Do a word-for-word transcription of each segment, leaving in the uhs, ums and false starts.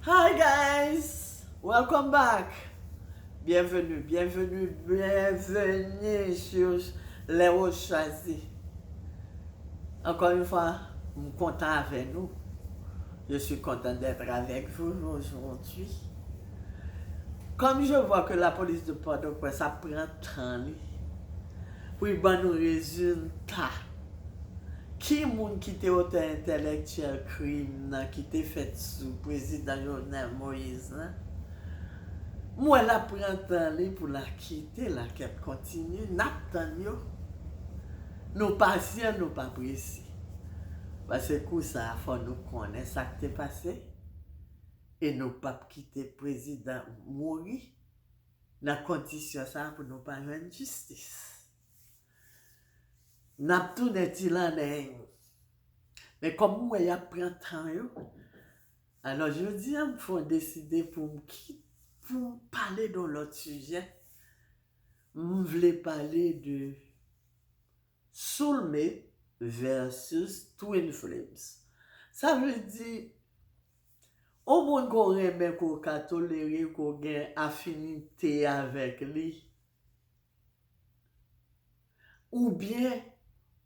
Hi guys, welcome back. Bienvenue, bienvenue, bienvenue sur Les Roses Choisies. Encore une fois, m kontan avè nou. Je suis content d'être avec vous aujourd'hui. Comme je vois que la police de Port-au-Prince ap pran tan li pou l ban nou rezilta. Ki moun ki te otè entèlektyèl krim nan ki te fèt sou prezidan Jovenel Moïse lan? M wè l ap pran tan li pou l kite, lankèt kontinye, n ap tann yo. Nou pasyan, nou pa prese. Paske kou sa a, fò nou konnen sa k te pase. E nou p ap kite prezidan mouri nan kondisyon sa a pou nou pa jwenn jistis. N ap tounen ti lannen. Men kòm m wè y ap pran tan yo, alò jodi a m fè yon deside pou m ki pou m pale de yon lòt sijè. M vle pale de soulmate versus twin flames. Sa vle di, yon moun ke w renmen, ke w ka tolere, ke w gen afinite avèk li, oubyen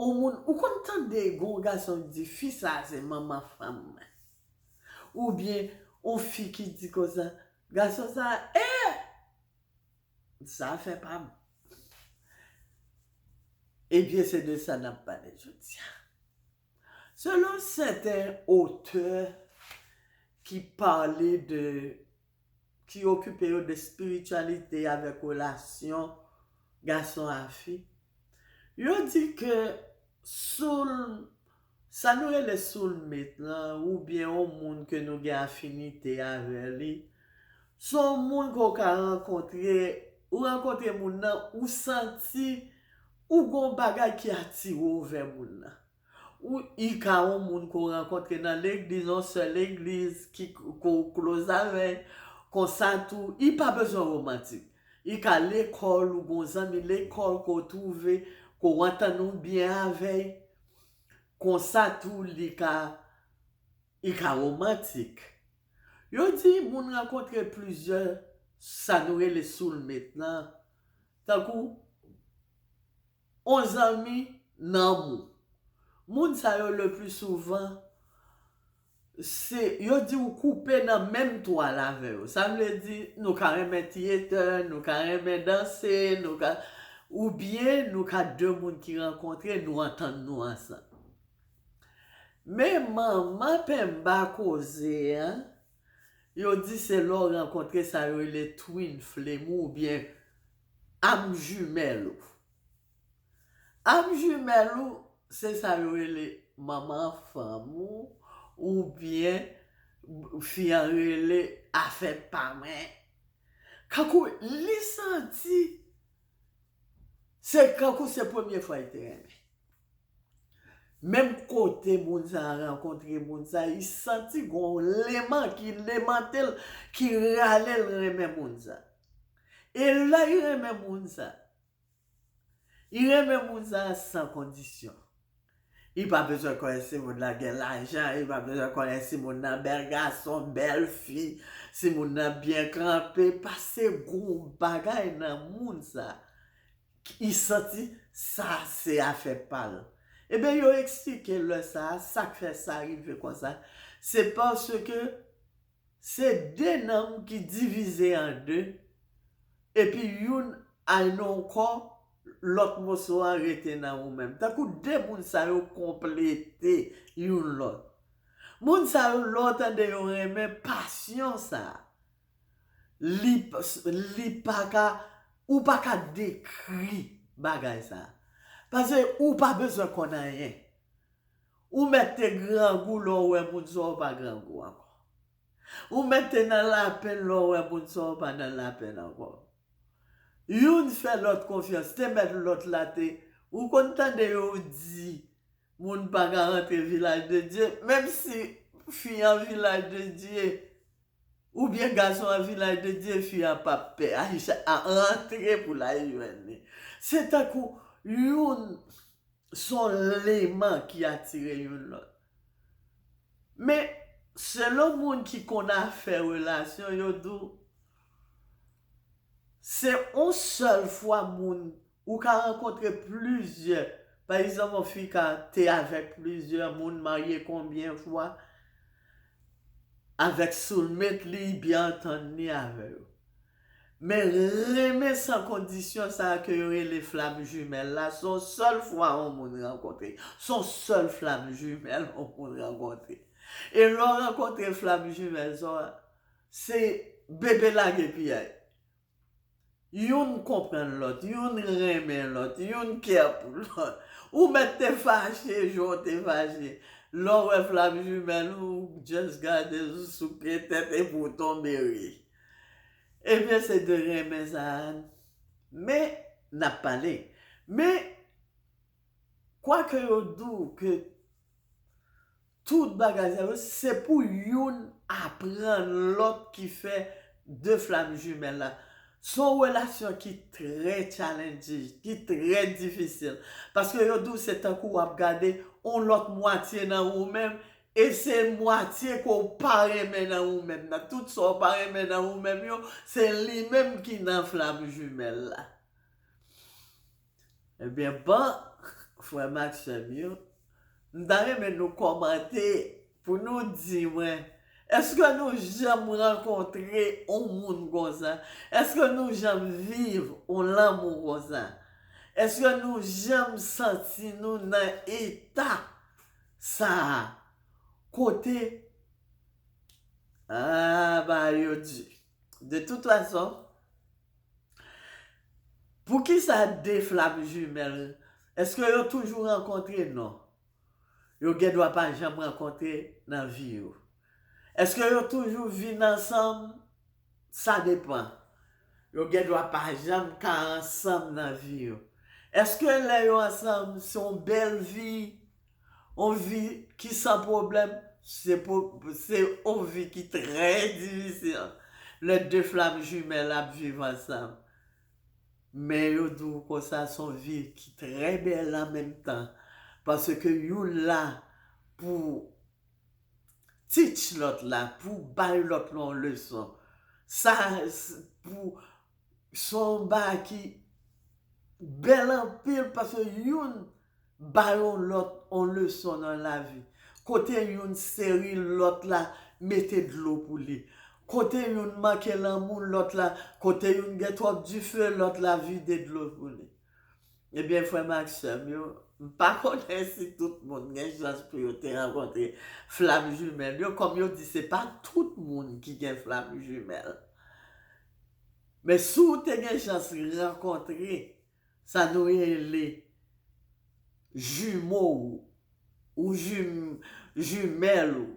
yon moun, ou konn tande gen yon gason ki di, fi sa a se manman fanm mwen. Oubyen yon fi ki di konsa, gason sa a, eh! Sa fè pa m. Ebyen, se de sa n ap pale jodi a. Selon sèten otè ki pale de, ki okipe yo de espirityalite avèk relasyon gason a fi, yo di ke soul, sa nou rele soulmate lan, oubyen yon moun ke nou gen afinite avè li, se yon moun ke w ka rankontre, ou rankontre moun nan, ou santi ou gen yon bagay ki atire w vè moun nan. Ou, li ka yon moun ke w rankontre nan legliz, yon sè legliz ki, ke w close avè l, konsa tou, li pa bezwen romantik. Li ka lekòl, ou gen yon zanmi lekòl ke w twouve, ke w antann ou byen avè l, konsa tou, li ka, li ka romantik. Yo di moun rankontre plizyè, sa nou rele soulmate lan, tankou yon zanmi nanm ou. Moun sa yo, le pli souvan, se, yo di ou koupe nan menm twal avè yo. Sa vle di, nou ka renmen tiyatè, nou ka renmen danse, nou ka, oubyen nou ka de moun ki rankontre, nou antann nou ansanm. Men manman penba koze a, yo di se lè w rankontre sa yo rele twin flame ou oubyen âme jumelle ou. Âme jumelle ou, se sa yo rele manman fanm ou, oubyen fi an rele afè pa mwen. Kankou li santi, se kankou se premye fwa li te renmen. Menm kote moun sa a rankontre moun sa a, li santi gon leman ki lemante l, ki rale l renmen moun sa a. E lè li renmen moun sa a, li renmen moun sa a san kondisyon. Li pa bezwen konnen si moun nan gen lajan, li pa bezwen konnen si moun nan bèl gason, bèl fi, si moun nan byen kanpe, paske gon bagay nan moun sa a. Li santi sa se afè pa l. Ebyen, yo eksplike lè sa a, sa k fè sa rive konsa, se paske se de nanm ki divize an de, epi youn al nan yon kò, lòt moso a rete nan ou menm. Tankou de moun sa yo konplete youn lòt. Moun sa yo, lè w tande yo renmen pasyon sa a, li, li pa ka, ou pa ka dekri bagay sa a. Paske ou pa bezwen konn anyen. Ou mèt te grangou lè w wè moun sa w pa grangou ankò. Ou mèt te nan lapenn lè w wè moun sa w pa nan lapenn ankò. Youn fè lòt konfyans, te mèt lòt la te. Ou konn tande yo di, moun pa ka rantre vilaj de Dye, menm si fi an vilaj de Dye, oubyen gason an vilaj de Dye, fi an p ap pè al rantre pou l al jwenn li. Se tankou youn se yon leman ki atire youn lòt. Men, Selon moun ki konn afè relasyon, yo di w se yon sèl fwa moun ou ka rankontre plizyè. Pa egzanp, yon fi ka te avèk plizyè moun, marye konbyen fwa, avèk soulmate li, byen antann li avè yo. Men renmen san kondisyon sa a ke yo rele flam jimèl la, se yon sèl fwa yon moun rankontre. Se yon sèl flam jimèl yon moun rankontre. E lè w rankontre flam jimèl sa a, se bebe lage piyay. Youn konprann lòt, youn renmen lòt, youn kè pou lòt. Ou mèt te fache, jan w te fache. Lè w wè flam jimèl ou, just gade, ou souke tèt epi w tonbe ri. Ebyen, se de renmen sa a. Men, n ap pale. Men, kwake yo di w ke tout bagay sa yo, se pou youn aprann lòt ki fè de flam jimèl la. Se yon relasyon ki trè challenging, ki trè difisil. Paske yo di w se tankou w ap gade yon lòt mwatye nan ou menm, e se mwatye ke w pa renmen nan ou menm nan. Tout sa w pa renmen nan ou menm yo, se li menm ki nan flam jimèl la. Ebyen, bon, frè m ak sè m yo, m ta renmen nou kòmante pou nou di mwen, èske nou janm rankontre yon moun konsa? Èske nou janm viv yon lanmou konsa? Èske nou janm santi nou nan eta sa a? Kote, ah, bagay yo di. De tout fason, poukisa de flam jimèl? Èske yo toujou rankontre? Non. Yo gen dwa pa janm rankontre nan vi yo. Èske yo toujou vin ansanm? Sa depann. Yo gen dwa pa janm ka ansanm nan vi yo. Èske lè yo ansanm, se yon bèl vi? Yon vi ki san pwoblèm? Se po-, se yon vi ki trè difisil. Lè de flam jimèl ap viv ansanm. Men yo di w konsa, se yon vi ki trè bèl an menm tan. Paske youn la pou teach lòt la, pou bay lòt la yon leson. Sa, s-, pou, se yon bagay ki bèl anpil, paske youn bay yon lòt yon leson nan lavi. Kote youn seri, lòt la mete dlo pou li. Kote youn manke lanmou, lòt la, kote youn gen twòp dife, lòt la vide dlo pou li. Ebyen, frè m ak sè m yo, m pa konnen si tout moun gen chans pou yo te rankontre flam jimèl yo. Kòm yo di, se pa tout moun ki gen flam jimèl. Men si w te gen chans rankontre sa nou rele jimo w, ou jim-, jimèl ou,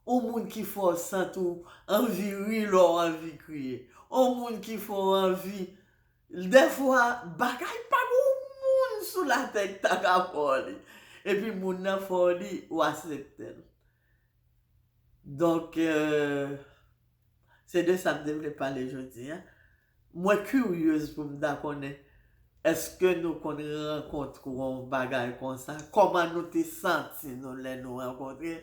yon moun ki fè w santi w anvi ri lè w anvi kriye, yon moun ki fè w anvi, dèfwa, bagay pa gen yon moun sou latè ki ta ka fè w li. Epi moun nan fè w li, ou aksepte l. Donk, euh, se de sa m te vle pale jodi a. Mwen kiryez pou m ta konnen, èske nou konn rankontre yon bagay konsa? Kòman nou te santi nou lè nou rankontre?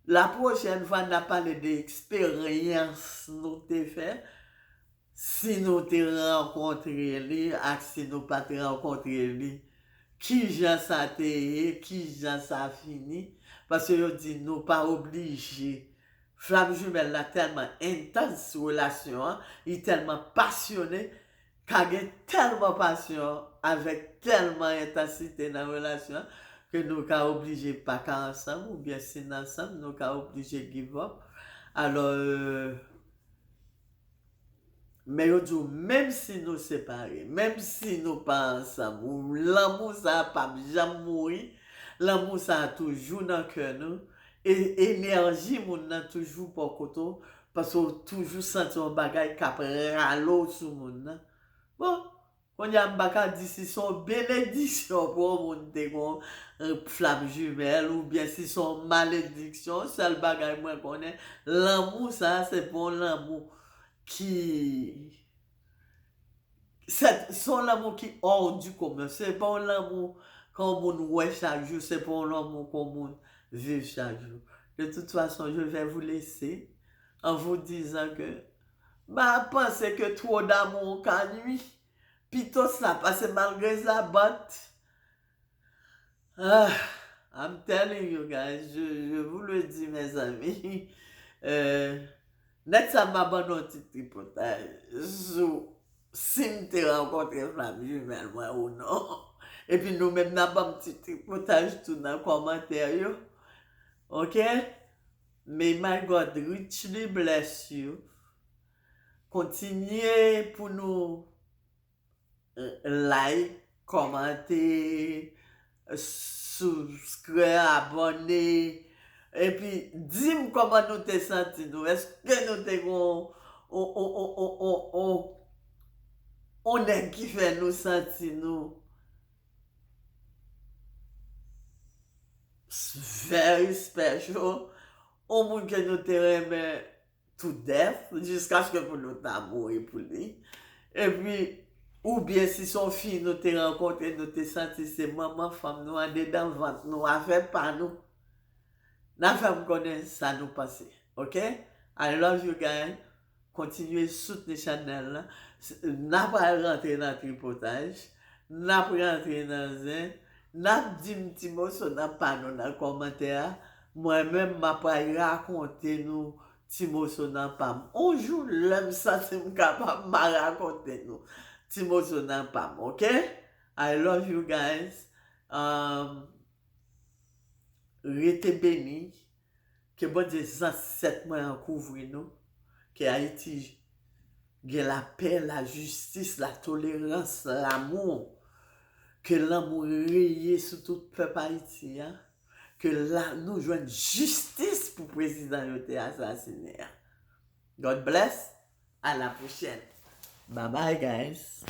La pwochèn fwa, n a pale de eksperyans nou te fè. Si nou te rankontre li ak si nou pa t rankontre li, kijan sa te ye, kijan sa fini? Paske yo di nou pa oblije. Flam jimèl la tèlman entans, relasyon an, li tèlman pasyone, ka gen tèlman pasyon avèk tèlman entansite nan relasyon an, ke nou ka oblije pa ka ansanm, oubyen si n ansanm, nou ka oblije give up. Alò, euh, men yo di w, menm si nou separe, menm si nou pa ansanm, ou, lanmou sa a p ap janm mouri, lanmou sa a toujou nan kè nou, e enèji moun nan toujou bò kote w, paske w toujou santi yon bagay k ap rale w sou moun nan. Bon, kounye a, m pa ka di si se yon benediksyon pou yon moun te gen yon, euh, flam jimèl, oubyen si se yon malediksyon. Sèl bagay mwen konnen, lanmou sa a, se pa yon lanmou ki, se, se yon lanmou ki hors du commun. Se pa yon lanmou ke yon moun wè chak jou, se pa yon lanmou ke yon moun viv chak jou. De toute façon, je vais vous laisser en vous disant que ma panse ke two d'amour ka nui. Pito sa pase malgre sa, but ah, I'm telling you guys, je, je vous le dis, mes amis. Euh, nèg sa m ap ban nou yon ti tripotay sou si m te rankontre flam jimèl mwen ou non. Epi nou menm n ap ban m ti tripotay tou nan kòmantè yo. Ok? May my God richly bless you. Kontinye pou nou like, kòmante, subscribe, abòne. Epi di m kòman nou te santi nou. Èske nou te gen yon, yon, yon, yon nèg ki fè nou santi nou very special? Yon moun ke nou te renmen to death, jiskaske pou nou ta mouri pou li. Epi, oubyen si se yon fi nou te rankontre, nou te santi se manman fanm nou andedan vant nou, afè pa nou. N a fè m konnen sa nou panse, ok? I love you guys. Kontinye soutni chanèl la. N a pral rantre nan tripotaj. N ap rantre nan zen. N ap di m ti moso nan pa nou nan kòmantè a. Mwen menm, m ap pral rakonte nou ti moso nan pa m. On jou, lè m santi m kapab, m a rakonte nou ti moso nan pa m, ok? I love you guys. Um, rete beni. Ke Bondye zansèt mwen an kouvri nou. Ke Ayiti gen lapè, lajistis, latolerans, lamou. Ke lanmou reye sou tout pèp Ayiti a. Ke la, nou jwenn jistis pou prezidan yo te asasine a. God bless. À la prochaine. Bye bye, guys.